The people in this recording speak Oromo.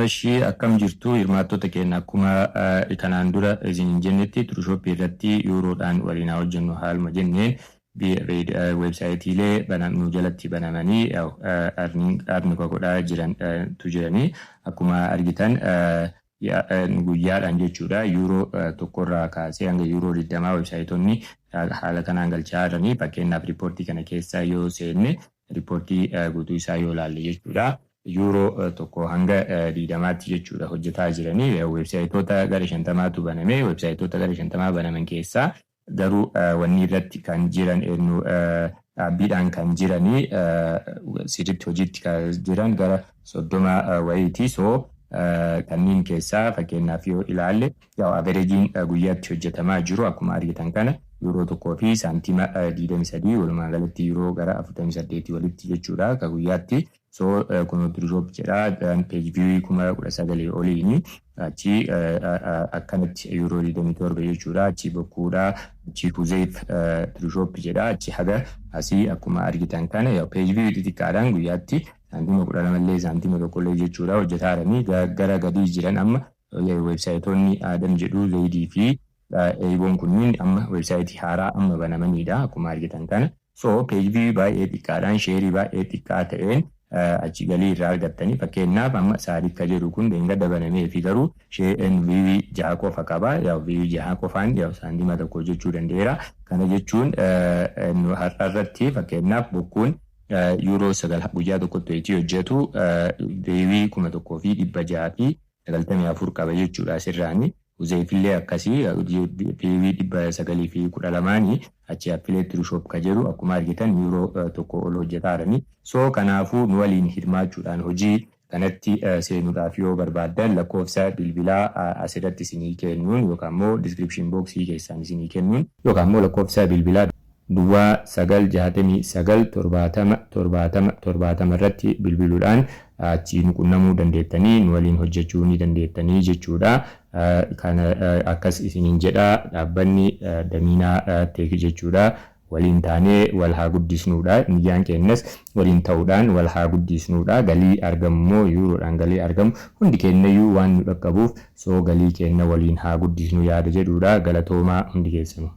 Ishii akkam jirtu hirmaattota keenya? Akkuma kanaan dura isin jennetti, Turushooppii irratti yuuroodhaan waliin haa hojjennu haaluma jenneen, weebsaayitiilee nu jalatti banamanii earn godhaa jirantu jiranii. Akkuma argitan guyyaadhaan jechuudha, yuuroo 1rraa kaasee hanga yuuroo 20 weebsaayitoonni haala kanaan galchaa jiranii. Fakkeenyaaf, riippoortii kana keessa yoo seenne, riippoortii guutuu isaa yoo ilaalle jechuudha, yuuroo 1 hanga 20tti jechuudha hojjetaa jiranii. Weebsaayitoota gara 50tu baname. Weebsaayitoota gara 50 banaman keessaa garuu wanni irratti kan jiran, dhaabbiidhaan kan jiranii, sirriitti hojiitti kan jiran gara 30 wayiiti. So kanneen keessaa fakkeenyaaf yoo ilaalle, averageiin guyyaatti hojjetamaa jiru akkuma argitan kana yuuroo 1 fi saantima 23, walumaa galatti yuuroo gara 48 walitti jechuudha ka guyyaatti. So kun Turishoop jedha, page view 19,000 oliini. Achi akkanatti yuuroo 27 jechuudha. Achi Bokkuudha, achi Huzeef Turishoop jedha. Achi haga asii akkuma argitan kana page view xixiqqaadhaan guyyaatti saantima 12llee, saantima 1llee jechuudha hojjetaa jiranii. Gara gadii jiran amma weebsaayitoonni Aadam jedhu, Zayidii fi Eeboon kunniin amma weebsaayitii haaraa amma banamanidha akkuma argitan kana. So page view baay'ee xiqqaadhaan, shareii baay'ee xiqqaa ta'een achi galii irraa argattanii. Fakkeenyaaf, amma Saadikka jedhu kun dheengadda banamee fi garuu share view 6 qofa qaba. Yaa view 6 qofaan yaa saantima 1 hojjechuu danda'eera. Kana jechuun har'a irratti fakkeenyaaf Bokkuun yuuroo 9 guyyaa tokkotti hojii hojjetu view 1694 qaba jechuudha asirraani. Huzeefillee akkasii view 912nii. Achi affiliate Turishoop ka jedhu akkuma argitan yuuroo 1 ol hojjetaa jiranii. So kanaafuu nu waliin hirmaachuudhaan hojii kanatti seenuudhaaf yoo barbaaddan, lakkoofsa bilbilaa asirratti isinii kennuun yookaan immoo description boxii keessaan isinii kennuun yookaan immoo lakkoofsa bilbilaa 0969 70 70 70 irratti bilbiluudhaan achi nu qunnamuu dandeettanii, nu waliin hojjechuu ni dandeettanii jechuudha. Kana akkas isiniin jedha dhaabbanni Damiinaa Tech jechuudha. Waliin taanee wal haa guddisnuudha. Niyyaan keenyas waliin ta'uudhaan wal haa guddisnuudha. Galii argamu immoo, yuuroodhaan galii argamu hundi keenyayyuu waan nu dhaqqabuuf, so galii keenya waliin haa guddisnu yaada jedhuudha. Galatoomaa hundi keessanuu.